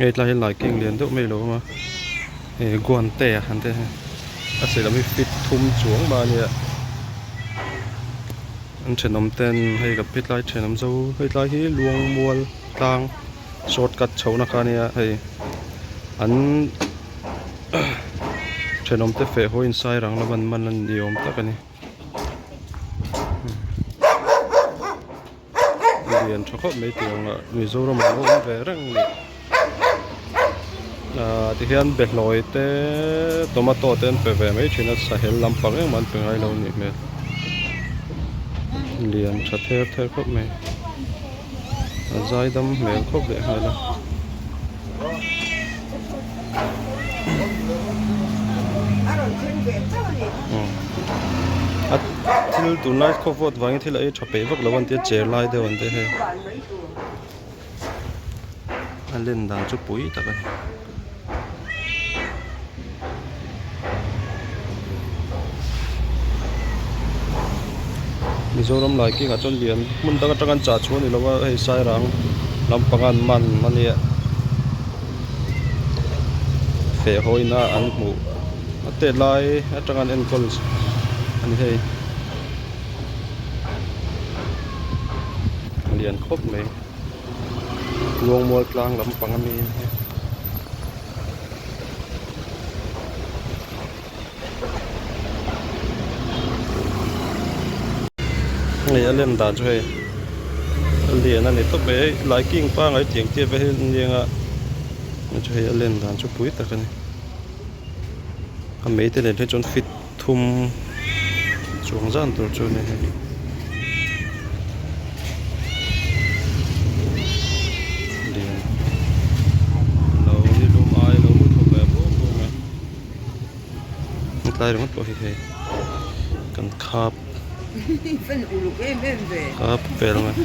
Hei tlai hi laiking lian deuh mai a lo awm a hei Guante a an tih a a sir lam hi feet thum chuang mah a nia an thenawm ten hei ka pi tlai thenawm zo hei tlai hi Luangmual tlang short cut chhoh na kha a nia hei an thenawm te feh haw in sairang lama an man a ni awm tak a ni. Lian tha khawp mai tih ang ah Mizoram ah lo awm ve reng a ni. Ahh tihian behlawi te tomato te an pe ve mai thin a sahel lampang engmah an pe ngai lo a nih hmel. Lian tha ther ther khawp mai. A zaidam hmel khawp leh nghal a. A thil tunlai khawvawt vangin thil a ei tha peih vak lo an tia cher lai deuh an tia hei a len dan chu pui tak a ni. Mizoram lai kingah chuan lian hmun dang atanga an chah chhuah a ni lo a hei sairang lampanga an man a nia feh hawina an hmuh a tet lai atanga an enkawl a ni hei a lian khawp mai Luangmual tlang lampang ami a ni. Hei a lem dan chu hei a lian a ni tawp mai hei laiking pangai tiang chiah vel hi a ni ang a chu hei a len dan chu pui tak a ni a mei te nen phei chuan fit thum chuang zan tur chu a ni hei. Lian lo ni lum ai lo mu thawk ve bawm bawm a. Tlai ringawt pawh hi hei kan khap khap vel mai.